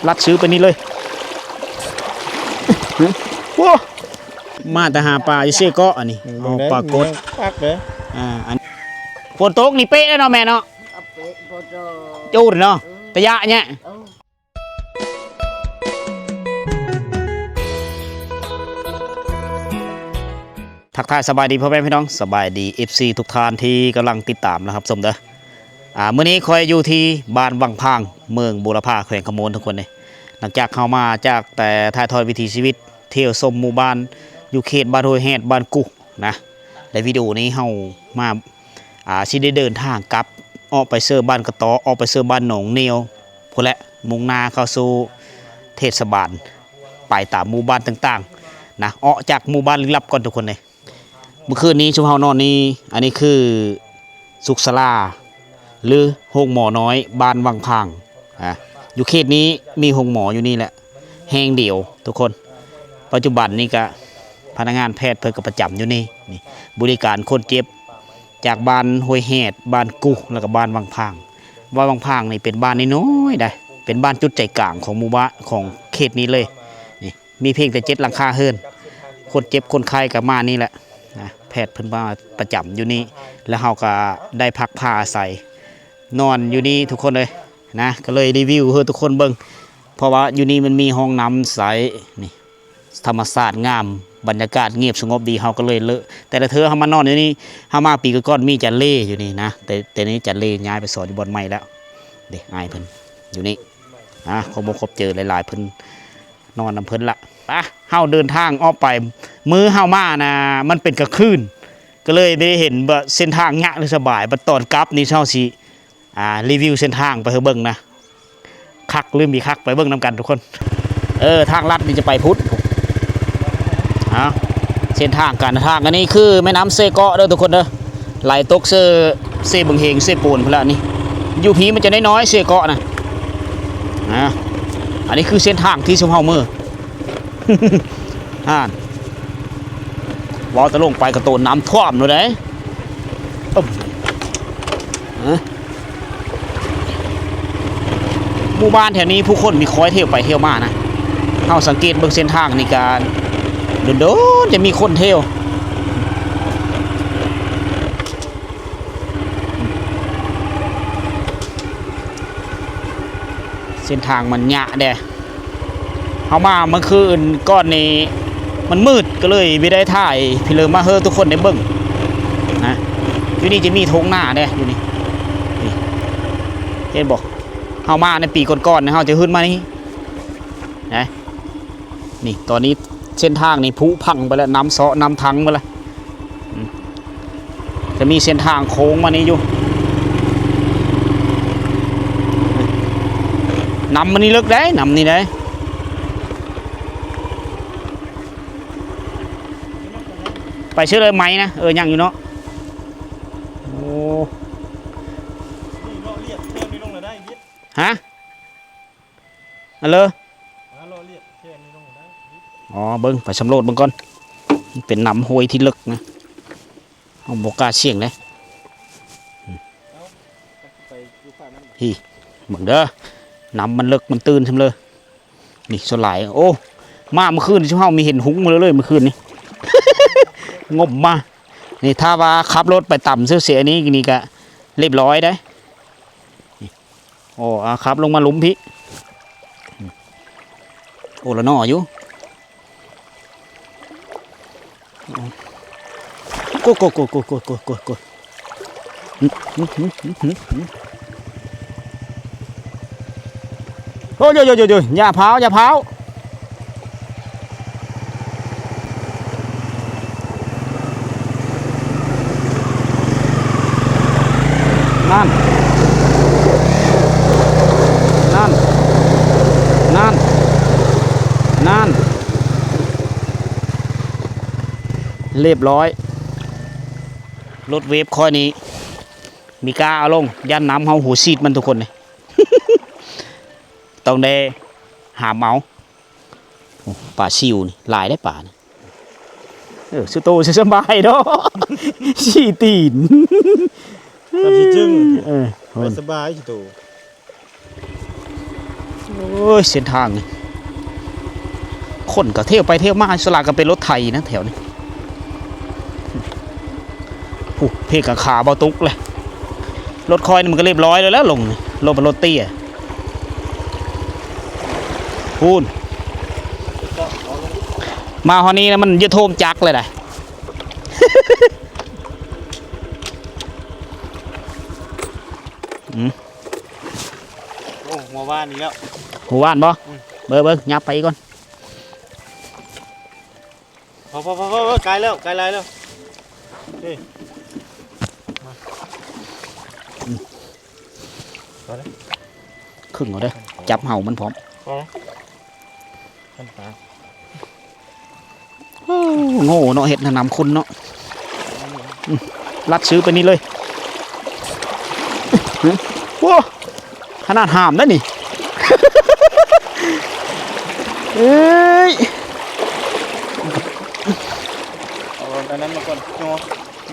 ລັດຊື່ໄປນີ້ເລີຍ. ໂອ້ ມາແຕ່ຫາປາຢູ່ເຊເກາະ ອັນນີ້ ອືມ ເອົາປາກົດ ຄັກເດີ. ອ່າ ອັນ ຝົນຕົກນີ້ເປະເລີຍເນາະແມ່ເນາະ. ເອາເປະ ບໍ່ຈອ ຈູດເນາະ ເອີ ຕະຍະເນຍ. ເອີ ທັກທາຍສະບາຍດີພໍ່ແມ່ພີ່ນ້ອງ ສະບາຍດີເອັຟຊີທຸກທ່ານທີ່ກຳລັງຕິດຕາມ ແລະ ຮັບຊົມເດີ. ອ່າ ມື້ນີ້ຂ້ອຍຢູ່ທີ່ບ້ານວັງພາງ ເມືອງບູລະພາ ແຂວງຄຳມ່ວນ ທຸກຄົນເດ້. ຫຼັງຈາກເຮົາມາຈາກແຕ່ຖ່າຍທອດວິຖີຊີວິດ ທ່ຽວຊົມໝູ່ບ້ານຢູ່ເຂດບ້ານຫ້ວຍແຮດ ບ້ານກຸນະ ແລະ ວິດີໂອນີ້ເຮົາມາ ອ່າ ຊິໄດ້ເດີນທາງກັບ ອອກໄປເຊີບ້ານກະຕໍ ອອກໄປເຊີບ້ານໜອງໜຽວ ພຸ້ນແຫຼະ ມຸ່ງໜ້າເຂົ້າສູ່ເທດສະບານ ໄປຕາມໝູ່ບ້ານຕ່າງໆນະ ອອກຈາກໝູ່ບ້ານລຶກລັບກ່ອນທຸກຄົນເດ້. ມື້ຄືນນີ້ຊຸມເຮົານອນນີ້ ອັນນີ້ຄືສຸກສາລາ ຫຼື ໂຮງໝໍນ້ອຍບ້ານວັງພາງ. ອ່າ ຢູ່ເຂດນີ້ມີໂຮງໝໍຢູ່ນີ້ແຫຼະ ແຫ່ງດຽວທຸກຄົນ. ປັດຈຸບັນນີ້ກະພະນັກງານແພດເພິ່ນກະປະຈຳຢູ່ນີ້ ນີ້ ບໍລິການຄົນເຈັບຈາກບ້ານຫ້ວຍແຮດ ບ້ານກຸ ແລ້ວກະບ້ານວັງພາງ. ບ້ານວັງພາງນີ້ເປັນບ້ານນ້ອຍໆໃດ໋ ເປັນບ້ານຈຸດໃຈກາງຂອງໝູ່ບ້ານ ຂອງເຂດນີ້ເລີຍ ນີ້ ມີພຽງແຕ່ເຈັດຫຼັງຄາເຮືອນ. ຄົນເຈັບຄົນໄຂ້ກະມານີ້ແຫຼະນະ ແພດເພິ່ນມາປະຈຳຢູ່ນີ້ ແລ້ວເຮົາກະໄດ້ພັກພາອາໄສ ນອນຢູ່ນີ້ທຸກຄົນເອີຍນະ ກະເລີຍຣີວິວໃຫ້ທຸກຄົນເບິ່ງ ເພາະວ່າຢູ່ນີ້ມັນມີຮ່ອງນ້ຳໃສ ນີ້ ທຳມະຊາດງາມ ບັນຍາກາດງຽບສະຫງົບດີ ເຮົາກະເລີຍເລີະ. ແຕ່ລະເທື່ອເຮົາມານອນຢູ່ນີ້ ເຮົາມາປີກ່ອນໆ ມີຈະເລຢູ່ນີ້ນະ ແຕ່ ແຕ່ນີ້ຈະເລຍ້າຍໄປສອນຢູ່ບ່ອນໃໝ່ແລ້ວເດ້ ອ້າຍເພິ່ນຢູ່ນີ້ນະ. ຂອບອົກຂອບໃຈຫຼາຍໆ ເພິ່ນ ນອນນຳເພິ່ນລະ. ປະ ເຮົາເດີນທາງອອກໄປ ມື້ເຮົາມານະ ມັນເປັນກາງຄືນ ກະເລີຍບໍ່ໄດ້ເຫັນວ່າເສັ້ນທາງຍາກຫຼືສະບາຍ. ບັດຕອນກັບນີ້ເຮົາຊິ ອ່າ ຣີວິວເສັ້ນທາງໄປໃຫ້ເບິ່ງນະ ຄັກຫຼືບໍ່ຄັກ ໄປເບິ່ງນຳກັນທຸກຄົນ. ເອີ ທາງລັດນີ້ຈະໄປພຸ້ນ. ເອົາ ເສັ້ນທາງການເດີນທາງ ອັນນີ້ຄືແມ່ນ້ຳເຊເກາະເດີທຸກຄົນເດີ ໄຫຼຕົກເຊີ ເຊບຶງເຮງ ເຊໂປນພຸ້ນລະ. ນີ້ຢູ່ພີ້ມັນຈະນ້ອຍໆ ເຊເກາະນະ. ອ່າ ອັນນີ້ຄືເສັ້ນທາງທີ່ຊຸມເຮົາເມືອ ຫັ້ນ ເວົ້າແຕ່ລົງໄປກະໂຕນນ້ຳຖ້ວມໂລດເດ້. ເອີ ໝູ່ບ້ານແຖວນີ້ຜູ້ຄົນມີຄອຍທ່ຽວໄປທ່ຽວມານະ. ເຮົາສັງເກດເບິ່ງເສັ້ນທາງນີ້ກະດົນໆ ຈະມີຄົນທ່ຽວ. ເສັ້ນທາງມັນຍະເດ້ ເຮົາມາມື້ຄືນກ່ອນນີ້ມັນມືດ ກະເລີຍບໍ່ໄດ້ຖ່າຍພີ້ເລີມາໃຫ້ທຸກຄົນໄດ້ເບິ່ງນະ. ຢູ່ນີ້ຈະມີທົ່ງນາເດ້ ຢູ່ນີ້ ນີ້ ເຫັນບໍ່? ເຮົາມາໃນປີກ່ອນໆ ເຮົາຈະຂຶ້ນມານີ້ນະ. ນີ້ ຕອນນີ້ເສັ້ນທາງນີ້ຜຸພັງໄປແລ້ວ ນ້ຳເຊາະນ້ຳທັງໄປແລ້ວ. ອືມ ຈະມີເສັ້ນທາງໂຄ້ງມານີ້ຢູ່. ນ້ຳມັນນີ້ເລິກໄດ໋ ນ້ຳນີ້ໄດ໋. ໄປເຊີເລີຍໄໝນະ. ເອີ ຍັງຢູ່ເນາະ. ໂອ້ ຮະ? ອັນເລີ ອໍ ເບິ່ງ ໄປສຳຫຼວດເບິ່ງກ່ອນ. ມັນເປັນນ້ຳຫ້ວຍທີ່ເລິກນະ ເຮົາບໍ່ກ້າສ່ຽງເດ້. ພີ້ ເບິ່ງເດີ ນ້ຳມັນເລິກ ມັນຕື້ນຊຳເລີ. ນີ້ສ່ວນຫຼາຍ ໂອ້ ມາມື້ຄືນນີ້ ເຮົາມີເຫັນຮຸ້ງມາເລີຍມື້ຄືນນີ້ ງົມມາ. ນີ້ຖ້າວ່າຂັບລົດໄປຕຳເຊວໆ ນີ້ ນີ້ກະລຽບຮ້ອຍໄດ໋. ໂອ້ ອາ ຂັບລົງມາລຸ່ມພີ້ ໂອ້ ລະໜໍ່ຢູ່. ໂກ ໂກ ໂກ ໂກ ໂກ ໂກ ໂກ ໂກ ໂອ້ ໂຢ ໂຢ ໂຢ ໂຢ ຢ່າພ້າວ ຢ່າພ້າວ. ນັ້ນ ນັ້ນ ນັ້ນ ນັ້ນ ລຽບຮ້ອຍ. ລົດເວບຂ້ອຍນີ້ ມີກ້າເອົາລົງ ຢ້ານນ້ຳເຮົາຫົວສີດມັນທຸກຄົນນີ້ ຕ້ອງໄດ້ຫາມເອົາ. ໂອ້ ປາຊິວນີ້ຫຼາຍເດ້ ປານີ້. ເອີ ສຸໂຕຊິສະບາຍເນາະ ສີ່ຕີນ ສາມສີ່ຈຶ້ງ ເອີ ໄປສະບາຍສຸໂຕ. ໂອ້ຍ ເສັ້ນທາງນີ້ ຄົນກໍທຽວໄປທຽວມາ ສ່ວນຫຼາຍກໍເປັນລົດໄຖນະແຖວນີ້. ຜູ້ ເພກະຂາບໍ່ຕົກເລີຍ. ລົດຂ້ອຍນີ້ມັນກໍລຽບຮ້ອຍແລ້ວ ລົງນີ້ ລົດມັນລົດເຕ້ຍ. ພຸ້ນ ມາຮອດນີ້ນະ ມັນຈະໂທມຈັກເລີຍໄດ໋. ອືມ ໂອ້ ຫົວຫວ່ານອີກແລ້ວ. ຫົວຫວ່ານບໍ່? ອືມ ເບິ່ງໆ ຫຍັບໄປອີກກ່ອນ. ພໍໆໆໆ ໄກແລ້ວ ໄກຫຼາຍແລ້ວ. ເອີ ມາ ອືມ ພໍແລ້ວ ຄຶ່ງເອົາເດີ້ ຈັບເຫົາມັນພ້ອມ. ພໍແລ້ວ ມັນປາ ໂອ້ ໂງ່ເນາະ ເຮັດນຳຄຸນເນາະ. ອືມ ລັດຊືໄປນີ້ເລີຍ. ໂອ້ ຂະໜາດຫາມໄດ໋ນີ້. ເອີຍ ເອົາອັນນັ້ນມາກ່ອນ ຍໍ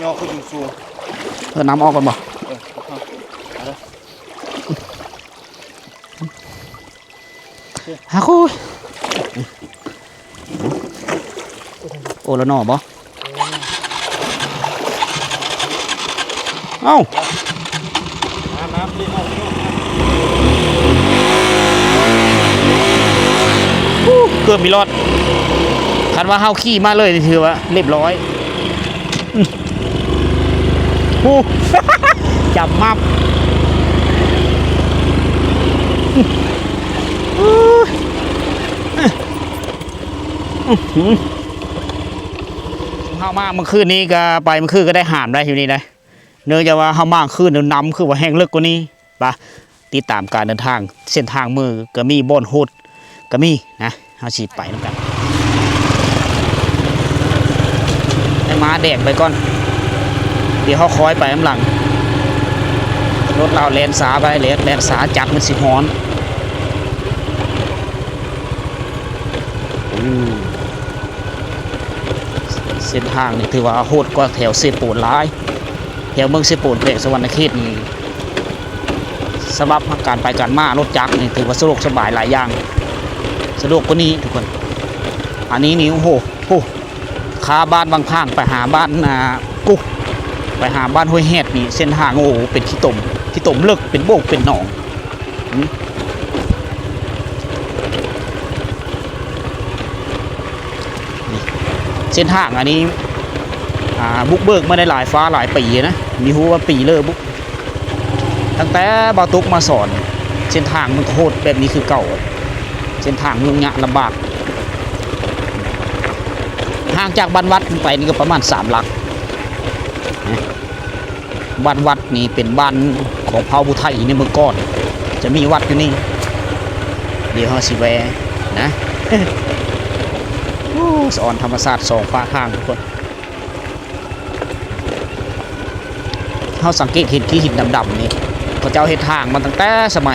ຍໍຂຶ້ນສູງໆ. ເອີ ນຳອອກກ່ອນບໍ່? ເອີ ເອົາເດີ. ຫາໂອ້ຍ ໂອລະໜໍບໍ່? ເອົ້າ ນ້ຳ ນ້ຳ ເກືອບມີລອດ. ຄັນວ່າເຮົາຂີ່ມາເລີຍ ຖືວ່າລຽບຮ້ອຍ. ອືມ ໂອ້ ຈັບມັບ. ອືມ ອືມ ເຮົາມາມື້ຄືນນີ້ກໍ ໄປມື້ຄືນກໍໄດ້ຫາມໄດ້ຢູ່ນີ້ໄດ໋. ເນື່ອງຈາກວ່າເຮົາມາຄືນນຳ ຄືວ່າແຮ່ງເລິກກວ່ານີ້. ປະ ຕິດຕາມການເດີນທາງ ເສັ້ນທາງມືກໍມີ ບ່ອນໂຫດກໍມີນະ. ເຮົາຊິໄປນຳກັນ ໃຫ້ມ້າແດງໄປກ່ອນ ດຽວເຮົາຄ່ອຍໄປນຳຫຼັງ. ລົດລາວແລ່ນຊ້າໄປ ແລ່ນ ແລ່ນຊ້າ ຈັກມັນຊິຮ້ອນ. ໂອ້ ເສັ້ນທາງນີ້ຖືວ່າໂຫດກວ່າແຖວເຊໂປນຫຼາຍ. ແຖວເມືອງເຊໂປນ ແຂວງສະຫວັນນະເຂດນີ້ ສຳລັບການໄປການມາລົດຈັກນີ້ ຖືວ່າສະດວກສະບາຍຫຼາຍຢ່າງ ສະດວກກວ່ານີ້ທຸກຄົນ. ອັນນີ້ນີ້ ໂອ້ໂຫ ໂອ້ ຄາບ້ານວັງຜາງໄປຫາບ້ານ ອ່າ ກຸ ໄປຫາບ້ານຫ້ວຍແຮດນີ້ ເສັ້ນທາງ ໂອ້ ເປັນຂີ້ຕົມ ຂີ້ຕົມເລິກ ເປັນໂບກເປັນໜອງ. ອືມ ນີ້ ເສັ້ນທາງອັນນີ້ ອ່າ ບຸກເບີກມາໄດ້ຫຼາຍຟ້າຫຼາຍປີນະ ມີຮູ້ວ່າປີເລີບຸ ຕັ້ງແຕ່ບ່າວຕຸກມາສອນ ເສັ້ນທາງມັນກໍໂຫດແບບນີ້ຄືເກົ່າ. ເສັ້ນທາງຫຍຸ້ງຍາກລຳບາກ ຫ່າງຈາກບ້ານວັດໄປນີ້ກໍປະມານສາມຫຼັກນະ. ບ້ານວັດນີ້ເປັນບ້ານຂອງເຜົ່າຜູ້ໄທໃນເມື່ອກ່ອນ ຈະມີວັດຢູ່ນີ້. ດຽວເຮົາຊິແວ່ນະ ໂອ້ ສະອອນທຳມະຊາດສອງຟາກທາງທຸກຄົນ. ເຮົາສັງເກດເຫັນຂີ້ຫີນດຳໆນີ້ ເຂົາເຈົ້າເຮັດທາງມາຕັ້ງແຕ່ສະໄໝ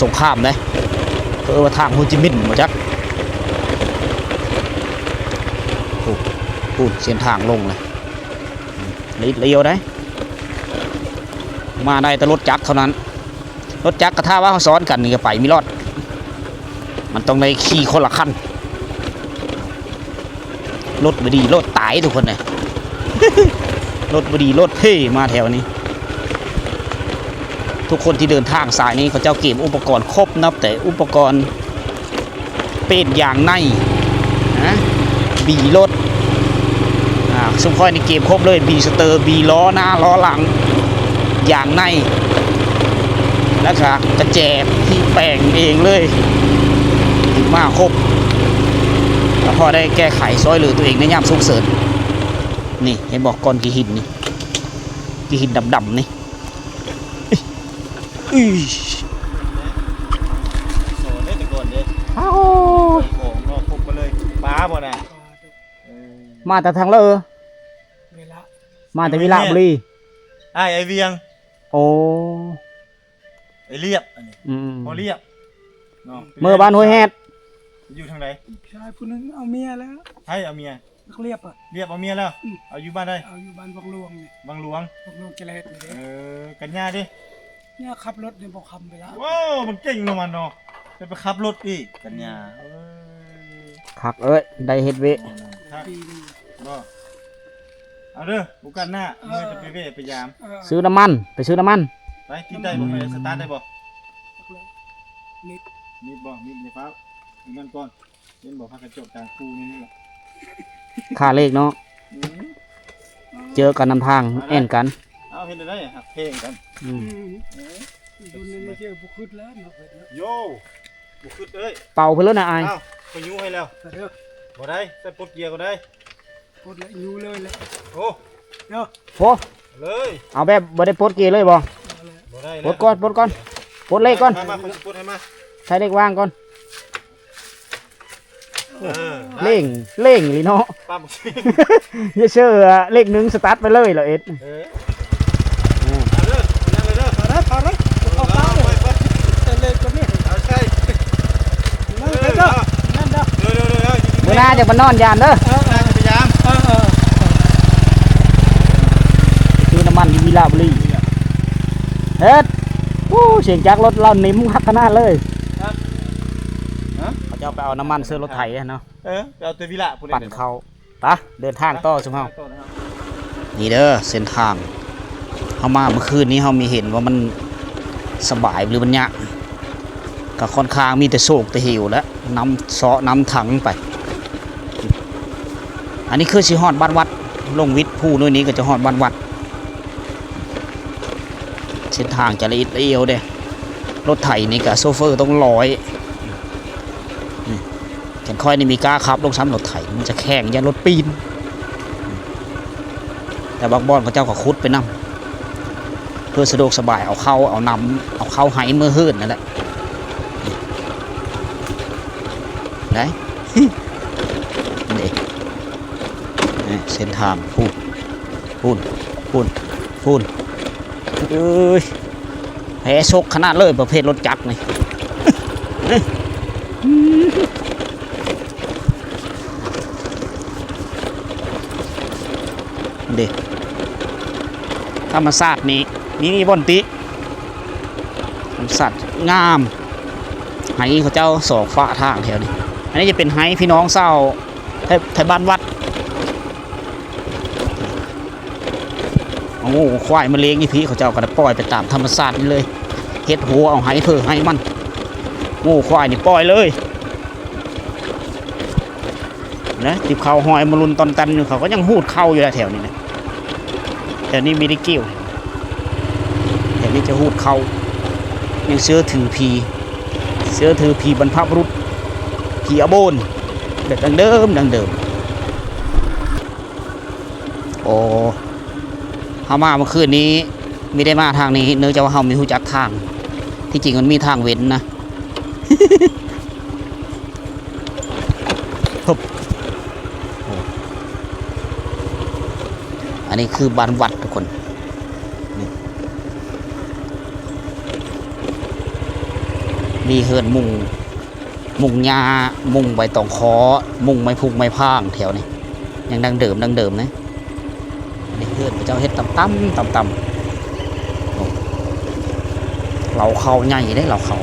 ສົງຄາມເດ້ ເອີ້ນວ່າທາງໂຮຈິມິນບໍ່ຈັກ. ໂອ້ ປູນເສັ້ນທາງລົງເລີຍ. ລິດລ້ຽວໄດ໋ ມາໄດ້ແຕ່ລົດຈັກເທົ່ານັ້ນ. ລົດຈັກກໍຖ້າວ່າເຮົາຊ້ອນກັນນີ້ກໍໄປມີລອດ ມັນຕ້ອງໄດ້ຂີ່ຄົນລະຄັນ. ລົດບໍ່ດີລົດຕາຍທຸກຄົນເອີຍ ລົດບໍ່ດີລົດເພມາແຖວນີ້. ທຸກຄົນທີ່ເດີນທາງສາຍນີ້ ເຂົາເຈົ້າກຽມອຸປະກອນຄົບ ນັບແຕ່ອຸປະກອນ ເປນຢາງໃນນະ ບີລົດ ອ່າ ຊຸມຂ້ອຍນີ້ກຽມຄົບເລີຍ ບີສະເຕີ ບີລໍ້ໜ້າລໍ້ຫຼັງ ຢາງໃນ ແລ້ວກະກະແຈທີ່ແປງເອງເລີຍ ມາຄົບ ກໍພໍໄດ້ແກ້ໄຂຊ່ອຍເຫຼືອຕົວເອງໃນຍາມສຸກເສີນ. ນີ້ເຫັນບໍ່ ກ້ອນຂີ້ຫີນນີ້ ຂີ້ຫີນດຳໆນີ້. ອື ສອນເດ້ແຕ່ກ່ອນເດ້ ອ້າວ ຂອງເນາະ ຄົບມາເລີຍ ປາບໍ່ນະ? ເອີ ມາແຕ່ທາງເລີ ເວລະ ມາແຕ່ວິລະບຸລີ ອ້າຍໄອວຽງ ໂອ້ ໄອລຽບ ອັນນີ້ ອືມ ພໍ່ລຽບເນາະ ເມືອບ້ານຫ້ວຍແຮດ ຢູ່ທາງໃດ? ຜູ້ຊາຍຜູ້ໜຶ່ງເອົາເມຍແລ້ວ ໃຜເອົາເມຍ? ບັກລຽບອະ ລຽບເອົາເມຍແລ້ວ ອືມ ເອົາຢູ່ບ້ານໃດ? ເອົາຢູ່ບ້ານວັງຫຼວງນີ້ ວັງຫຼວງ ວັງຫຼວງຈະລະເຮັດນີ້ເດ້ ເອີ ກັນຍາເດ້ ຍາຂັບລົດນີ້ບໍ່ຄຳເວລາ ໂອ້ ມັນເກັ່ງເນາະມັນເນາະ ໄປ ໄປຂັບລົດອີກ ກັນຍາ ເອີຍ ຄັກເອີຍ ໄດ້ເຮັດວຽກ ຄັກບໍ່? ເອົາເດີ ໂອກາດໜ້າ ເອີ ເມື່ອຈະໄປແວ່ໄປຢາມ ເອີ ຊື້ນ້ຳມັນ ໄປຊື້ນ້ຳມັນ ໄປ ຕິດໄດ້ບໍ່? ໄປສະຕາດໄດ້ບໍ່? ມິດ ມິດບໍ່? ມິດໃນຟ້າວ ອັນນັ້ນກ່ອນ ເຫັນບໍ່? ພາກັນຈອດກາງຄູ່ນີ້ແຫຼະ ຄ່າເລກເນາະ ອືມ ເຈີກັນນຳທາງ ເອົາລະ ແອ່ນກັນ ເອົາ ເຮັດໄດ້ ຮັກແພງກັນ ອືມ ອືມ ເອີ ລຸ້ນນີ້ເຈີບໍ່ຄຶດແລ້ວເນາະ ໂຢ ບໍ່ຄຶດເອີຍ ເປົ່າໄປໂລດນະອ້າຍ ອ້າວ ຂ້ອຍຍູ້ໃຫ້ແລ້ວ ເດີ ບໍ່ໄດ້ ໃສ່ປົດເກຍກໍໄດ້ ປົດແລ້ວຍູ້ເລີຍແຫຼະ ໂອ້ ເນາະ ໂອ້ ເລີຍ ເອົາແບບບໍ່ໄດ້ປົດເກຍເລີຍບໍ່? ບໍ່ໄດ້ ປົດກ່ອນ ປົດກ່ອນ ປົດເລກກ່ອນ ມາ ມາ ຂ້ອຍຊິປົດໃຫ້ມາ ໃສ່ເລກວາງກ່ອນ ເອີ ເລັ່ງ ເລັ່ງອີ່ຫຼີເນາະ ປ້າບັກຊິງ ຢ່າເຊື່ອ ເລກໜຶ່ງສະຕາດໄປເລີຍລະເອັດ ເອີ ເອີ ເອົາເດີ ເອົາເດີ ເອົາເດີ ເອົາເດີ ເອົາເລີຍ ເອົາເລີຍ ເອົາເລີຍ ເອົາໃສ່ ເອີ ເດີ ເດີ ເດີ ເດີ ມື້ໜ້າຈະມານອນຢາມເດີ ເອີ ເອີ ຈະໄປຢາມ ເອີ ເອີ ຊື້ນ້ຳມັນຢູ່ວິລະບູລີ ເຮັດ ໂອ້ ສຽງຈັກລົດລາວນິ່ມຄັກຂະໜາດເລີຍ ຮະ ເຂົາເຈົ້າໄປເອົານ້ຳມັນໃສ່ລົດໄຖເນາະ ເອີ ໄປເອົາແຕ່ວິລະພຸ້ນ ປັ່ນເຂົ້າ ໄປ ເດີນທາງຕໍ່ຊຸມເຮົາ ໄປຕໍ່ນະ ນີ້ເດີ ເສັ້ນທາງ ເຮົາມາມື້ຄືນນີ້ ເຮົາມີເຫັນວ່າມັນສະບາຍ ຫຼື ມັນຍາກ ກໍຂ້ອນຂ້າງມີແຕ່ໂຊກແຕ່ເຫວແຫຼະ ນຳເຊາະນຳຖັງໄປ ອັນນີ້ຄືຊິຮອດບ້ານວັດ ລົງວິດພູໜ້ອຍນີ້ກໍຈະຮອດບ້ານວັດ ເສັ້ນທາງຈະລະອິດລະອຽວເດ້ ລົດໄຖນີ້ກໍໂຊເຟີຕ້ອງລອຍ ນີ້ ຄັນຂ້ອຍນີ້ມີກ້າຂັບລົງຊ້ຳ ລົດໄຖມັນຈະແຂງ ຢ້ານລົດປີນ ແຕ່ບາງບ່ອນເຂົາເຈົ້າກໍຂຸດໄປນຳ ເພື່ອສະດວກສະບາຍ ເອົາເຂົ້າ ເອົານ້ຳ ເອົາເຂົ້າໄຮ່ເມືອເຮືອນນັ້ນແຫຼະ ໄດ້ ນີ້ ນີ້ເສັ້ນທາງ ພຸ້ນ ພຸ້ນ ພຸ້ນ ພຸ້ນ ເອີຍ ແຮສົກຂະໜາດເລີຍ ປະເພດລົດຈັກນີ້ ເດ້ ທຳມະຊາດນີ້ມີ ມີບ່ອນຕິ ທຳມະຊາດງາມ ໄຮ່ເຂົາເຈົ້າສອງຝາທາງແຖວນີ້ ອັນນີ້ຈະເປັນໄຮ່ພີ່ນ້ອງຊາວ ໄທ ໄທບ້ານວັດ ເອົາງົວຄວາຍມາລ້ຽງຢູ່ພີ້ ເຂົາເຈົ້າກໍໄດ້ປ່ອຍໄປຕາມທຳມະຊາດນີ້ເລີຍ ເຮັດຮົ້ວເອົາໄຮ່ເພີໄຮ່ມັນ ງົວຄວາຍນີ້ປ່ອຍເລີຍ ນະ ຕິບເຂົ້າຫ້ອຍມາລຸນຕອນຕັນຢູ່ ເຂົາກໍຍັງຮູດເຂົ້າຢູ່ແຫຼະແຖວນີ້ນະ ແຖວນີ້ມີໄດ້ກ່ຽວ ແຖວນີ້ຈະຮູດເຂົ້າ ຍັງເຊື່ອຖືຜີ ເຊື່ອຖືຜີບັນພະບຸລຸດ ຜີອາໂບນ ແບບດັ້ງເດີມ ດັ້ງເດີມ. ໂອ້ ເຮົາມາເມື່ອຄືນນີ້ມີໄດ້ມາທາງນີ້ ເນື່ອງຈາກວ່າເຮົາມີຮູ້ຈັກທາງ ທີ່ຈິງມັນມີທາງເວັ້ນນະ ຮຶບ ໂອ້ ອັນນີ້ຄືບ້ານວັດທຸກຄົນ ນີ້ ມີເຮືອນມຸງ ມຸງຫຍ້າ ມຸງໃບຕອງຄໍ ມຸງໄມ້ພຸກໄມ້ພາງແຖວນີ້ ຍັງດັ້ງເດີມ ດັ້ງເດີມເດ້ ເຮືອນເຂົາເຈົ້າເຮັດຕ່ຳໆ ຕ່ຳໆ ໂອ້ ເລົ້າເຂົ້າໃຫຍ່ເດ້ ເລົ້າເຂົ້າ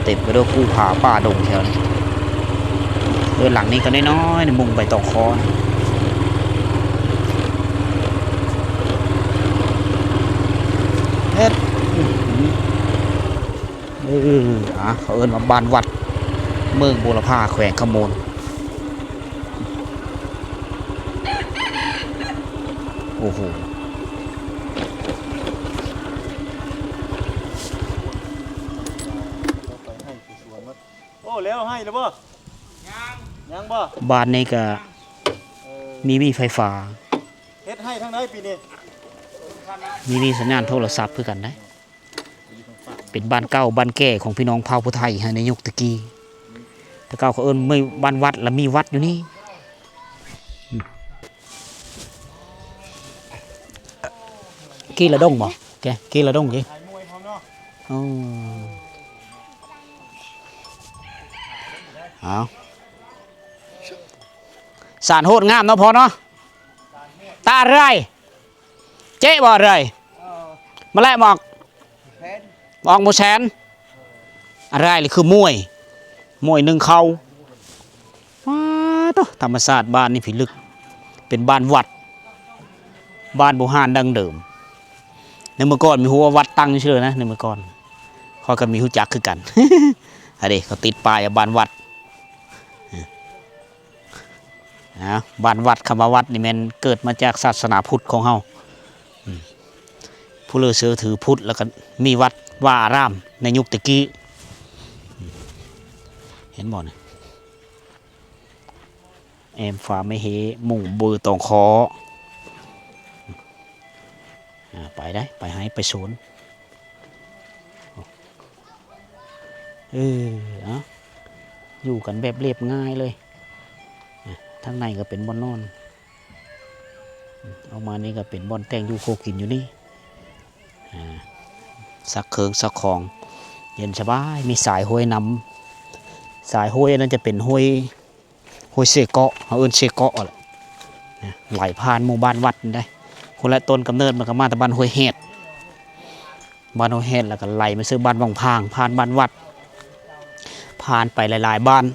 ເຕັມໄປດ້ວຍພູຜາປ່າດົງແຖວນີ້ ເຮືອນຫຼັງນີ້ກໍນ້ອຍໆ ມຸງໃບຕອງຄໍ ເຮັດ ເອີ ອ່າ ເຂົາເອີ້ນວ່າບ້ານວັດ ເມືອງບົວລະພາ ແຂວງຄຳມ່ວນ ໂອ້ໂຫ ໂອ້ ແລ້ວໄຮ່ແລ້ວບໍ່? ຍັງ ຍັງບໍ່? ບ້ານນີ້ກະ ເອີ ມີ ມີໄຟຟ້າ ເຮັດໄຮ່ທາງໃດປີນີ້? ມີ ມີສັນຍານໂທລະສັບຄືກັນໄດ໋ ເປັນບ້ານເກົ່າບ້ານແກ່ຂອງພີ່ນ້ອງເຜົ່າຜູ້ໄທໃນຍຸກແຕ່ກີ້ ແຕ່ເກົ່າເຂົາເອີ້ນເມືອງ ບ້ານວັດ ລະມີວັດຢູ່ນີ້ ອືມ ກີລະດົງບໍ່? ແກ ກີລະດົງ ກີ ໂອ້ ເອົາ ສານໂຫດງາມເນາະພໍ່ເນາະ ຕາເລື້ອຍ ເຈະບໍ່ເອື້ອຍ? ມາແລະໝາກ ໝາກໝູແສນ ອາລາຍນີ້ຄືມວຍ ມວຍໜຶ່ງເຂົ້າ. ວ້າໂທ້ ທຳມະຊາດບ້ານນີ້ພິລຶກ ເປັນບ້ານວັດ ບ້ານບູຮານດັ້ງເດີມ. ໃນເມື່ອກ່ອນມີຮູ້ວ່າວັດຕັ້ງຢູ່ເຊີນະ ໃນເມື່ອກ່ອນ ຂ້ອຍກໍມີຮູ້ຈັກຄືກັນ. ອັນນີ້ເຂົາຕິດປ້າຍວ່າບ້ານວັດ. ນະ ບ້ານວັດ ຄຳວ່າວັດນີ້ແມ່ນເກີດມາຈາກສາສະໜາພຸດຂອງເຮົາ. ອືມ ຜູ້ເລີເຊື່ອຖືພຸດ ແລ້ວກໍມີວັດວາອາຣາມໃນຍຸກແຕ່ກີ້. ອືມ ເຫັນບໍ່ນີ້? ແອ້ມຝາໄມ້ເຮ ມຸງເບີຕອງຄໍ. ອ່າ ໄປໄດ້ ໄປໄຮ່ໄປສວນ. ເອີ ເອົາ ຢູ່ກັນແບບລຽບງ່າຍເລີຍ. ອ່າ ທາງໃນກໍເປັນບ່ອນນອນ ອອກມານີ້ກໍເປັນບ່ອນແຕ່ງຢູ່ຄົວກິນຢູ່ນີ້. ອ່າ ຊັກເຄື່ອງຊັກຂອງເຢັນສະບາຍ ມີສາຍຫ້ວຍນຳ. ສາຍຫ້ວຍອັນນັ້ນຈະເປັນຫ້ວຍ ຫ້ວຍເຊເກາະ ເຮົາເອີ້ນເຊເກາະແຫຼະ ໄຫຼຜ່ານໝູ່ບ້ານວັດນີ້ໄດ໋. ພຸ້ນແຫຼະ ຕົ້ນກຳເນີດມັນກໍມາແຕ່ບ້ານຫ້ວຍແຮດ ບ້ານຫ້ວຍແຮດ ແລ້ວກໍໄຫຼມາເຊິ່ງບ້ານວັງພາງ ຜ່ານບ້ານວັດ ຜ່ານໄປຫຼາຍໆບ້ານ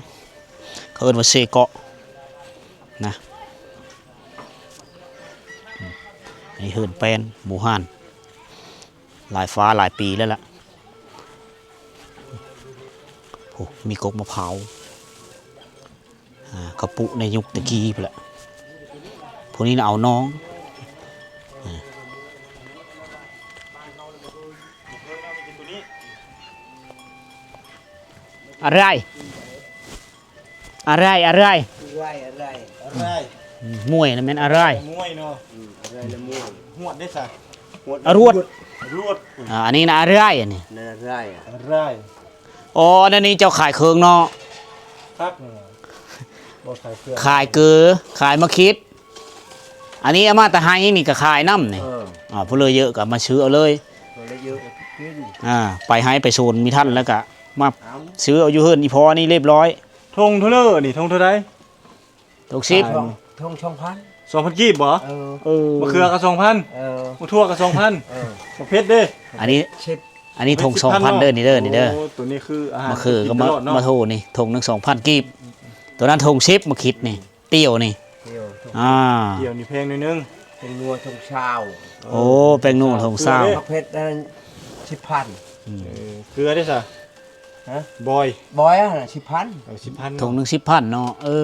ເຂົາເອີ້ນວ່າເຊເກາະນະ. ນີ້ເຮືອນແປ້ນບູຮານ ຫຼາຍຟ້າຫຼາຍປີແລ້ວລະ. ໂອ້ ມີກົກມະພ້າວ ອ່າ ເຂົາປຸໃນຍຸກແຕ່ກີ້ພຸ້ນແຫຼະ. ພວກນີ້ນະເອົາໜອງ ອ່າ ອາຣາຍ ອາຣາຍ ອາຣາຍ ອາຣາຍ ອາຣາຍ ອືມ ມວຍນະແມ່ນອາຣາຍ ມວຍເນາະ ອືມ ອາຣາຍລະມວຍ ຫວດເດ້ຊະ ຫວດ ອາຣວດ ອາຣວດ ອ່າ ອັນນີ້ນະອາຣາຍ ອັນນີ້ ນັ້ນອາຣາຍ ອາຣາຍ ອໍ ອັນນີ້ເຈົ້າຂາຍເຄື່ອງເນາະ ຄັກ ບໍ່ຂາຍເຄື່ອງ ຂາຍເກືອ ຂາຍໝາກຂິດ ອັນນີ້ເອົາມາແຕ່ໄຮ່ນີ້ກໍຂາຍນຳນີ້ ເອີ ອ່າ ຜູ້ເລີເຢີະກໍມາຊື້ເອົາເລີຍ ຜູ້ເລີເຢີະກໍກິນ ອ່າ ໄປໄຮ່ໄປສວນມີທັນແລ້ວກໍມາ ເອົາ ຊື້ເອົາຢູ່ເຮືອນອີ່ພໍ່ນີ້ລຽບລ້ອຍ. ຖົງເທົ່າເລີນີ້ ຖົງເທົ່າໃດ? ຖົງສິບ ຖົງສອງພັນ ສອງພັນກີບບໍ? ເອີ ເອີ ມະເຂືອກໍສອງພັນ ເອີ ໝາກຖົ່ວກໍສອງພັນ ເອີ ໝາກເຜັດເດ້? ອັນນີ້ ສິບ ອັນນີ້ຖົງສອງພັນເດີ ນີ້ເດີ ນີ້ເດີ ໂອ້ ໂຕນີ້ຄືອາຫານ ມະເຂືອກັບ ກິນຕະຫຼອດເນາະ ໝາກຖົ່ວນີ້ ຖົງໜຶ່ງສອງພັນກີບ ໂຕນັ້ນຖົງສິບ ໝາກຂິດນີ້ ຕຽວນີ້ ຕຽວ ອ່າ ຕຽວນີ້ແພງໜ້ອຍໜຶ່ງ ແປ້ງນົວຖົງຊາວ ໂອ້ ແປ້ງນົວຖົງຊາວ ເກືອເດ້? ໝາກເຜັດນັ້ນສິບພັນ ອືມ ເອີ ເກືອເດ້ຊະ? ຮະ? ບອຍ ບອຍຫັ້ນສິບພັນ ເອີ ສິບພັນ ຖົງໜຶ່ງສິບພັນເນາະ ເອີ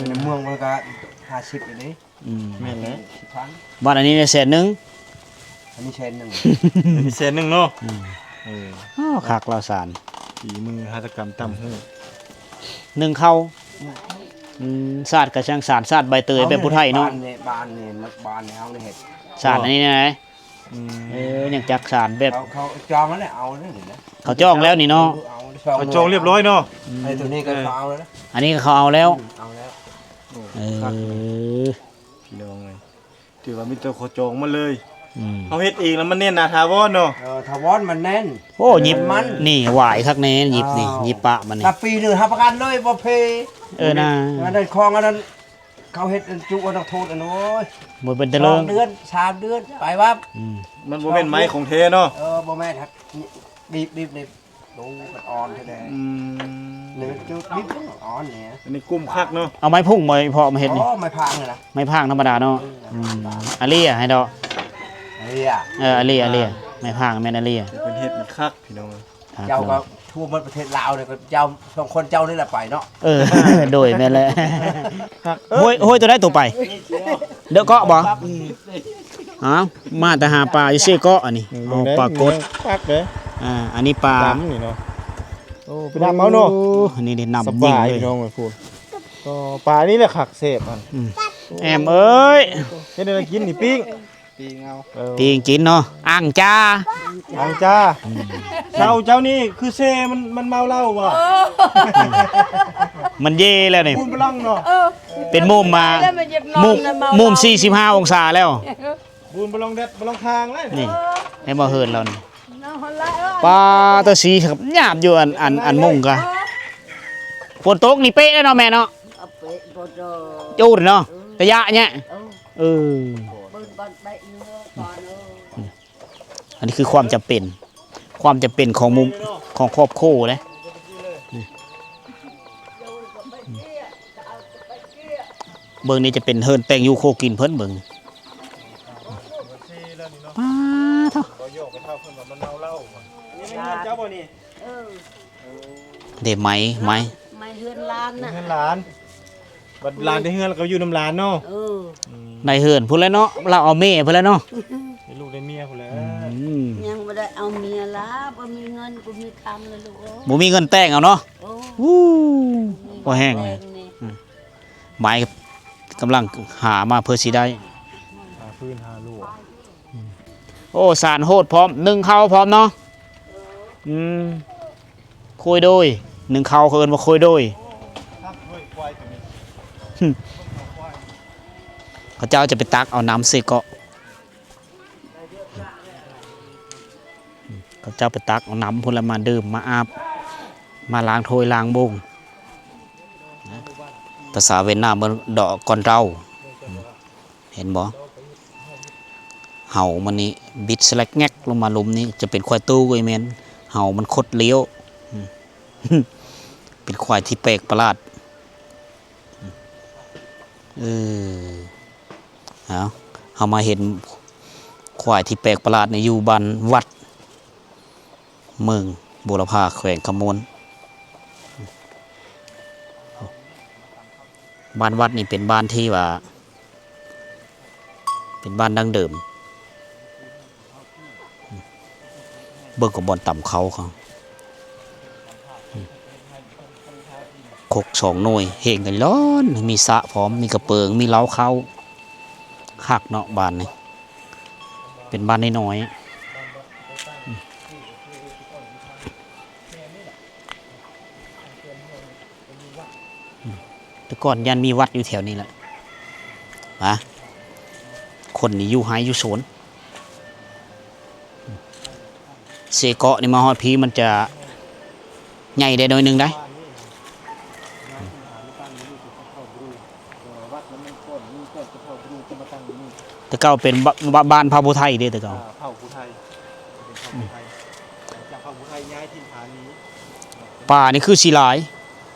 ໃນເມືອງມັນກໍຫ້າສິບຢູ່ເດ້ ອືມ ແມ່ນແຫຼະ ສິບພັນ ບາດອັນນີ້ແສນໜຶ່ງ ອັນນີ້ແສນໜຶ່ງ ອັນນີ້ແສນໜຶ່ງເນາະ ອືມ ເອີ ໂອ້ ຄັກລາວສານ ຝີມືຫັດຖະກຳຕ່ຳຫູ ໜຶ່ງເຂົ້າ ອືມ ສາດກະຊ່າງສານ ສາດໃບເຕີຍແບບຜູ້ໄທເນາະ ບ້ານນີ້ ບ້ານນີ້ ບ້ານນີ້ເຮົານີ້ເຮັດ ສານອັນນີ້ນະ ອືມ ເອີ ຍັງຈັກສານແບບ ເຂົາ ເຂົາຈອງແລ້ວ ເອົາແລ້ວນີ້ນະ ເຂົາຈອງແລ້ວນີ້ເນາະ ເຂົາຈອງລຽບລ້ອຍເນາະ ອືມ ໄອ້ໂຕນີ້ກໍເຂົາເອົາແລ້ວນະ ອັນນີ້ກໍເຂົາເອົາແລ້ວ ອືມ ເອົາແລ້ວ ເອີ ຄັກເລີຍ ພີ່ນ້ອງເອີຍ ຖືວ່າມີແຕ່ເຂົາຈອງມາເລີຍ ອືມ ເຮົາເຮັດເອງແລ້ວມັນແໜ້ນໜາຖາວອນເນາະ ເອີ ຖາວອນມັນແໜ້ນ ໂອ້ ຫຍິບ ມັນ ນີ້ຫວາຍຄັກແນ່ ຫຍິບນີ້ ອ້າວ ຫຍິບປະມັນນີ້ ແຕ່ປີໜຶ່ງຮັບປະກັນເລີຍບໍ່ເພ ເອີ ນະ ອັນນັ້ນຂອງອັນນັ້ນ ເຂົາເຮັດອັນຈຸອັນນັກໂທດອັນ ໂອ້ຍ ບໍ່ເປັນຕະເລີງ ສອງເດືອນ ສາມເດືອນ ໄປວັບ ອືມ ມັນບໍ່ແມ່ນໄມ້ຂອງແທ້ເນາະ ເອີ ບໍ່ແມ່ນ ບີບໆ ນີ້ ໂອ້ ມັນອ່ອນແທ້ໆ ອືມ ນີ້ມັນຈຸດິບອ່ອນນີ້ ອັນນີ້ກຸ້ມຄັກເນາະ ເອົາໄມ້ພຸ້ງບໍ່ ເພາະມາເຮັດນີ້ ອໍ ໄມ້ພາງນີ້ນະ ໄມ້ພາງທຳມະດາເນາະ ອືມ ອືມ ອາເລຍໃຫ້ດອກ ອາເລຍ ເອີ ອາເລຍ ອາເລຍ ໄມ້ພາງແມ່ນອາເລຍ ເພິ່ນເຮັດນີ້ຄັກ ພີ່ນ້ອງ ເຈົ້າກໍທົ່ວໝົດປະເທດລາວນີ້ ກໍເຈົ້າສອງຄົນເຈົ້ານີ້ແຫຼະໄປເນາະ ເອີ ໂດຍ ແມ່ນແຫຼະ ຫ້ວຍ ຫ້ວຍໂຕໃດໂຕໄປ ເດີເກາະບໍ່? ອ້າວ ມາແຕ່ຫາປາຢູ່ເຊເກາະ ອັນນີ້ ເອີ ເອົາປາກົດ ຄັກເດ້ ອ່າ ອັນນີ້ປາດຳນີ້ເນາະ ໂອ້ ໄປດຳເອົາເນາະ ໂອ້ ອັນນີ້ໄດ້ນ້ຳຍິງເລີຍ ສະບາຍ ພີ່ນ້ອງເອີຍ ພຸ້ນ ກໍປານີ້ແຫຼະຄັກແຊບ ອັນ ອືມ ແອມເອີຍ ເຮັດແນວໃດກິນນີ້ ປີ້ງ ປີ້ງເອົາ ເອີ ປີ້ງກິນເນາະ ອັງຈາ ອັງຈາ ອືມ ເຊົາເຈົ້ານີ້ຄືເຊ ມັນ ມັນເມົາເຫຼົ້າບໍ່? ມັນເຢແລ້ວນີ້ ບູນບະລອງເນາະ ເອີ ເປັນມຸມມາ ມຸມ ມຸມສີ່ສິບຫ້າອົງສາແລ້ວ ບູນບະລອງແດດ ບະລອງທາງແລ້ວ ນີ້ ເອີ ເຫັນບໍ່ເຮືອນລາວນີ້ ເນາະ ປາ ແຕ່ສີຫຍາບຢູ່ ອັນ ອັນ ອັນມຸງກະ ເອີ ຝົນຕົກນີ້ເປະເດ້ເນາະແມ່ເນາະ ເອາເປະບໍ່ໂດ ຈູດເນາະ ເອີ ໄລຍະເນີ້ຍ ເອີ ເອີ ເບິ່ງບາດແບະເນື້ອກ່ອນເອີ ອັນນີ້ຄືຄວາມຈຳເປັນ ຄວາມຈຳເປັນຂອງໝູ່ ຂອງຄອບຄົວເດ້. ເບິ່ງນີ້ຈະເປັນເຮືອນແປ້ງຢູ່ຄົວກິນເພິ່ນເບິ່ງ. ປາໂທ້ ເດ້ໄມ້ ໄມ້ ໄມ້ເຮືອນຫຼານນະ ເຮືອນຫຼານ. ບັດຫຼານໄດ້ເຮືອນແລ້ວກໍຢູ່ນຳຫຼານເນາະ. ເອີ ອືມ ໃນເຮືອນພຸ້ນແຫຼະເນາະ ລາວເອົາແມ່ພຸ້ນແຫຼະເນາະ ໄດ້ລູກໄດ້ເມຍພຸ້ນແຫຼະ. ອືມ ຍັງບໍ່ໄດ້ເອົາເມຍລະ ບໍ່ມີເງິນ ບໍ່ມີຄຳລະລູກເອີຍ. ບໍ່ມີເງິນແຕ່ງເອົາເນາະ. ໂອ້ ໂອ້ ບໍ່ແຮງ ແຕ່ງນີ້ ອືມ ໝາຍກຳລັງຫາມາເພື່ອຊິໄດ້ ຫາພື້ນຫາລົວ. ໂອ້ ສານໂຫດພ້ອມ ໜຶ້ງເຂົ້າພ້ອມເນາະ. ອືມ ໂຄຍໂດຍ ໜຶ້ງເຂົ້າເຂົາເອີ້ນວ່າໂຄຍໂດຍ. ເຂົາເຈົ້າຈະໄປຕັກເອົານ້ຳເຊເກາະ ເຂົາເຈົ້າໄປຕັກເອົານ້ຳພຸ້ນລະມາດື່ມມາອາບ ມາລ້າງຖ້ວຍລ້າງໂບງ. ພາສາຫວຽດນາມເອີ້ນ ເດາະກອນເຕົາ. ເຫັນບໍ່? ເຫົາມັນນີ້ບິດສະແລັກແງກລົງມາລຸ່ມນີ້ ຈະເປັນຄວາຍຕູ້ກໍແມ່ນ ເຫົາມັນຄົດລ້ຽວ. ເປັນຄວາຍທີ່ແປກປະຫຼາດ. ເອີ ເອົາ ເຮົາມາເຫັນຄວາຍທີ່ແປກປະຫຼາດນີ້ຢູ່ບ້ານວັດ ເມືອງບົວລະພາ ແຂວງຄຳມ່ວນ. ບ້ານວັດນີ້ເປັນບ້ານທີ່ວ່າ ເປັນບ້ານດັ້ງເດີມ. ເບິ່ງຂອງບ່ອນຕຳເຂົ້າເຂົາ ຄົກສອງໜ່ວຍ ເຫັງກັນລ້ອນ ມີສະພ້ອມ ມີກະເປີງ ມີເລົ້າເຂົ້າ. ຄັກເນາະ ບ້ານນີ້ ເປັນບ້ານນ້ອຍໆ. ແຕ່ກ່ອນຢ້ານມີວັດຢູ່ແຖວນີ້ແຫຼະ ນະ ຄົນນີ້ຢູ່ໄຮ່ຢູ່ສວນ. ເຊເກາະນີ້ມາຮອດພີ້ມັນຈະໃຫຍ່ໄດ້ໜ້ອຍໜຶ່ງໄດ໋. ແຕ່ເກົ່າເປັນ ບ- ບ້ານເຜົ່າຜູ້ໄທເດ້ ແຕ່ເກົ່າ ອ່າ ເຜົ່າຜູ້ໄທ ເປັນເຜົ່າຜູ້ໄທ ອືມ ຈາກເຜົ່າຜູ້ໄທຍ້າຍຖິ່ນຖານໜີ. ປ່ານີ້ຄືຊິຫຼາຍ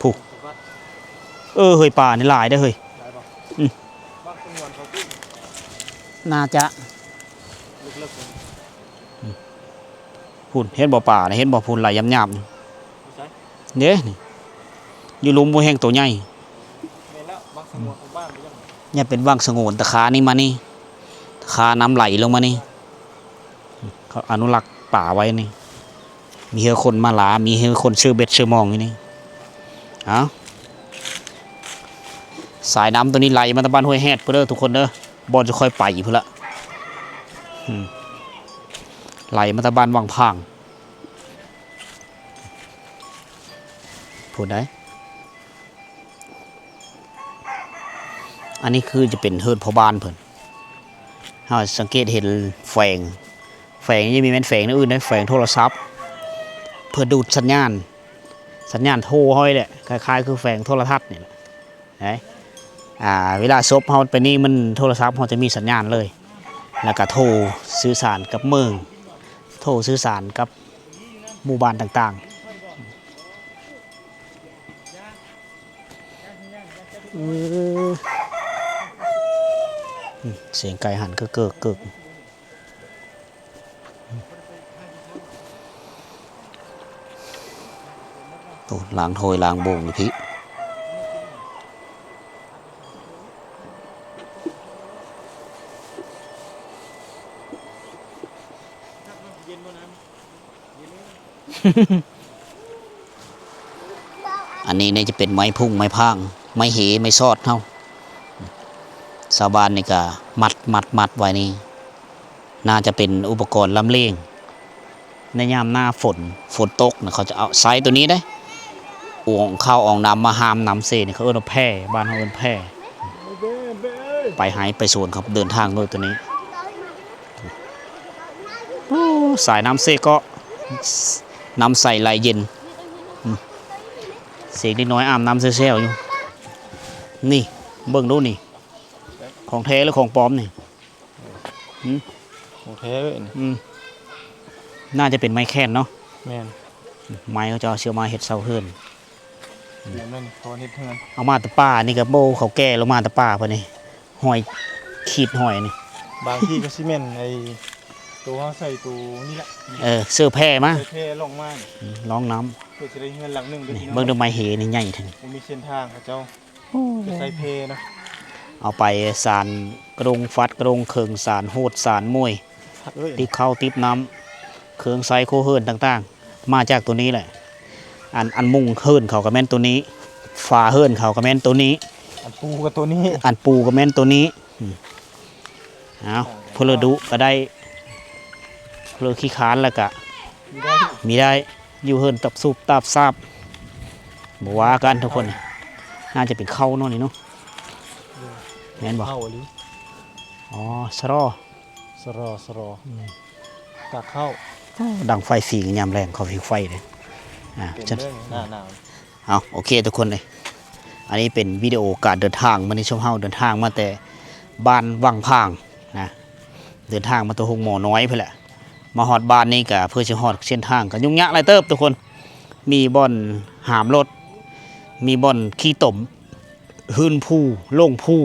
ຜູ້ ເອີ ເຮີ້ຍ ປ່ານີ້ຫຼາຍເດ້ເຮີ້ຍ. ຫຼາຍບໍ່? ອືມ ບັກສະຫງວນເຂົາ ໜ້າຈະ ເລິກໆ ພຸ້ນ ເຫັນບໍ່ ປ່ານະ ເຫັນບໍ່ ພຸ້ນ ໄຫຼຫຍາບໆ ຢູ່ໃສ? ເດ້ ນີ້ ຢູ່ລຸ່ມບໍ່ແຮ່ງໂຕໃຫຍ່. ແມ່ນແລ້ວ ບັກສະຫງວນຂອງບ້ານ ຍັງເປັນບັກສະຫງວນ ຕາຂານີ້ມານີ້ ຕາຂານ້ຳໄຫຼລົງມານີ້ ເຂົາອະນຸລັກປາໄວ້ນີ້. ມີເຮືອຄົນມາຫຼາ ມີເຮືອຄົນຊື້ເບັດຊື້ມອງຢູ່ນີ້. ເອົ້າ ສາຍນ້ຳໂຕນີ້ໄຫຼມາແຕ່ບ້ານຫ້ວຍແຮດພຸ້ນເດີທຸກຄົນເດີ ບ່ອນທີ່ຂ້ອຍໄປພຸ້ນລະ. ອືມ ໄຫຼມາແຕ່ບ້ານວັງຜາງພຸ້ນໃດ໋. ອັນນີ້ຄືຈະເປັນເຮືອນພໍ່ບ້ານເພິ່ນ. ເຮົາສັງເກດເຫັນແຝງ ແຝງນີ້ບໍ່ແມ່ນແຝງແນວອື່ນເດ້ ແຝງໂທລະສັບ ເພື່ອດູດສັນຍານ ສັນຍານໂທເຮົານີ້ແຫຼະ ຄ້າຍໆຄືແຝງໂທລະທັດນີ້ແຫຼະ. ໄດ້ ອ່າ ເວລາສົບເຮົາໄປນີ້ ມັນ ໂທລະສັບເຮົາຈະມີສັນຍານເລີຍ ແລ້ວກະໂທສື່ສານກັບເມືອງ ໂທສື່ສານກັບໝູ່ບ້ານຕ່າງໆ. ອື ອື ສຽງໄກ່ຫັນກະເກີກໆ. ໂອ້ ລ້າງຖ້ວຍລ້າງໂບງຢູ່ພີ້. ອັນນີ້ນີ້ຈະເປັນໄມ້ພຸ້ງໄມ້ພາງ ໄມ້ເຫໄມ້ຊອດເຮົາ ຊາວບ້ານນີ້ກະມັດ ມັດ ມັດໄວ້ນີ້ ໜ້າຈະເປັນອຸປະກອນລຳລຽງ ໃນຍາມໜ້າຝົນ ຝົນຕົກນະ ເຂົາຈະເອົາໃຊ້ໂຕນີ້ເດ້ ອອງເຂົ້າອອງນ້ຳມາຫ້າມນ້ຳເຊນີ້ ເຂົາເອີ້ນວ່າແພ ບ້ານເຮົາເອີ້ນແພ. ໄປໄຮ່ໄປສວນເຂົາເດີນທາງດ້ວຍໂຕນີ້. ໂອ້ ສາຍນ້ຳເຊເກາະ ນ້ຳໃສໄຫຼເຢັນ ອືມ ສຽງເດັກນ້ອຍອາບນ້ຳແຊວໆຢູ່. ນີ້ ເບິ່ງດູນີ້ ຂອງແທ້ຫຼືຂອງປອມນີ້? ຫືມ ຂອງແທ້ເວີຍນີ້. ອືມ ໜ້າຈະເປັນໄມ້ແຄ້ນເນາະ. ແມ່ນ ໄມ້ເຂົາເຈົ້າເອົາມາເຮັດເສົາເຮືອນ. ແມ່ນ ເຂົາເຮັດເຮືອນ ເອົາມາແຕ່ປ່ານີ້ກໍ ໂອ້ ເຂົາແກ່ລົງມາແຕ່ປ່າພຸ້ນນີ້ ຫ້ອຍຂີດຫ້ອຍນີ້. ບາງທີ່ກໍຊິແມ່ນໄອ້ໂຕເຮົາໃສ່ໂຕນີ້ແຫຼະ ເອີ ເສື້ອແຜ່ມາ ເສື້ອແຜ່ລ່ອງມາ ອືມ ລ່ອງນ້ຳ ເພື່ອຈະໄດ້ເຮືອນຫຼັງໜຶ່ງເດີ. ນີ້ ພີ່ນ້ອງ ເບິ່ງເດີ ໄມ້ເຫນີ້ໃຫຍ່ແທ້ນີ້ ບໍ່ມີເສັ້ນທາງເຂົາເຈົ້າ ໂອ້ ຈະໃສ່ແພເນາະ ເອົາໄປສານກະດົງ ຟັດກະດົງ ເຄິ່ງສານ ໂຫດສານ ໂມຍ ເອີຍ ຕິບເຂົ້າຕິບນ້ຳ ເຄື່ອງໃຊ້ຄົວເຮືອນຕ່າງໆ ມາຈາກໂຕນີ້ແຫຼະ. ອັນ ອັນມຸງເຮືອນເຂົາກໍແມ່ນໂຕນີ້ ຝາເຮືອນເຂົາກໍແມ່ນໂຕນີ້ ອັນປູກໍໂຕນີ້ ອັນປູກໍແມ່ນໂຕນີ້. ອືມ ເອົາ ຜູ້ລະດຸກໍໄດ້ ຜູ້ລະຂີ້ຄ້ານແລ້ວກະ ມີໄດ້ ມີໄດ້ ຢູ່ເຮືອນຕັບສູບຕັບສາບ ບໍ່ວ່າກັນທຸກຄົນ. ໜ້າຈະເປັນເຂົ້າເນາະນີ້ເນາະ ແມ່ນບໍ່? ເຂົ້າອີ່ຫຼີ ອໍ ສະລໍ ສະລໍ ສະລໍ ອືມ ກາກເຂົ້າ. ໂອ້ ດັງໄຟຝີງຍາມແລງ ເຂົາຜິງໄຟເດ້. ອ່າ ເປັນເລື່ອງໜ້າໜາວ. ເອົາ ໂອເຄທຸກຄົນເອີຍ ອັນນີ້ເປັນວິດີໂອການເດີນທາງ. ມື້ນີ້ຊຸມເຮົາເດີນທາງມາແຕ່ບ້ານວັງຜາງນະ ເດີນທາງມາແຕ່ໂຮງໝໍນ້ອຍພຸ້ນແຫຼະ. ມາຮອດບ້ານນີ້ກະເພື່ອຊິຮອດເສັ້ນທາງກະຫຍຸ້ງຍາກຫຼາຍເຕີບທຸກຄົນ. ມີບ່ອນຫາມລົດ ມີບ່ອນຂີ້ຕົມ ຮືນພູ ຫຼົງພູ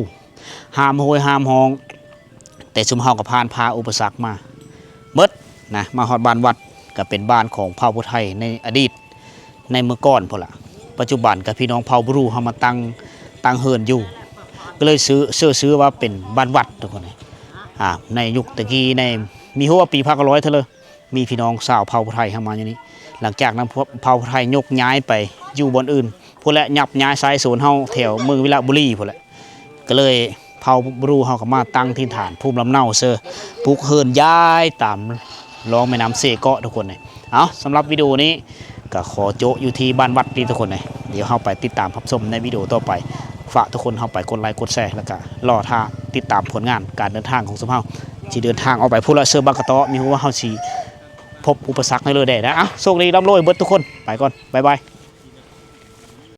ຫາມໂຮຍຫາມຮ່ອງ. ແຕ່ຊຸມເຮົາກໍຜ່ານຜ່າອຸປະສັກມາໝົດນະ. ມາຮອດບ້ານວັດ ກໍເປັນບ້ານຂອງເຜົ່າຜູ້ໄທໃນອະດີດ ໃນເມື່ອກ່ອນພຸ້ນລະ. ປັດຈຸບັນກໍພີ່ນ້ອງເຜົ່າບຣູເຮົາມາຕັ້ງ ຕັ້ງເຮືອນຢູ່ ກໍເລີຍຊື່ ເຊື່ອຊື່ວ່າເປັນບ້ານວັດທຸກຄົນ. ອາ ໃນຍຸກແຕ່ກີ້ ໃນ ມີຮູ້ວ່າປີພັນເກົ້າຮ້ອຍເທົ່າໃດ ມີພີ່ນ້ອງຊາວເຜົ່າໄທເຮົາມາຢູ່ນີ້. ຫຼັງຈາກນັ້ນ ພວກເຜົ່າໄທຍົກຍ້າຍໄປຢູ່ບ່ອນອື່ນພຸ້ນແຫຼະ, ຍັບຍ້າຍຊາຍໂຊນເຮົາແຖວເມືອງວິລະບູລີພຸ້ນແຫຼະ. ກໍເລີຍເຜົ່າບຣູເຮົາກໍມາຕັ້ງຖິ່ນຖານພູມລຳເນົາເຊີ, ປຸກເຮືອນຍ້າຍຕາມລອງແມ່ນ້ຳເຊເກາະທຸກຄົນເອີຍ. ເອົາ, ສຳລັບວິດີໂອນີ້ກໍຂໍໂຈະຢູ່ທີ່ບ້ານວັດນີ້ທຸກຄົນເອີຍ. ດຽວເຮົາໄປຕິດຕາມຮັບຊົມໃນວິດີໂອຕໍ່ໄປ. ຝາກທຸກຄົນເຮົາໄປກົດໄລກົດແຊ ແລ້ວກໍລໍຖ້າຕິດຕາມຜົນງານການເດີນທາງຂອງຊຸມເຮົາ. ຊິເດີນທາງອອກໄປພຸ້ນລະ ເຊີບາກະຕໍ ມີຮູ້ວ່າເຮົາຊິພົບອຸປະສັກໃນເລີໃດນະ. ເອົາ, ໂຊກດີ ລ່ຳລວຍເບິດທຸກຄົນ. ໄປກ່ອນ, ບາຍບາຍ.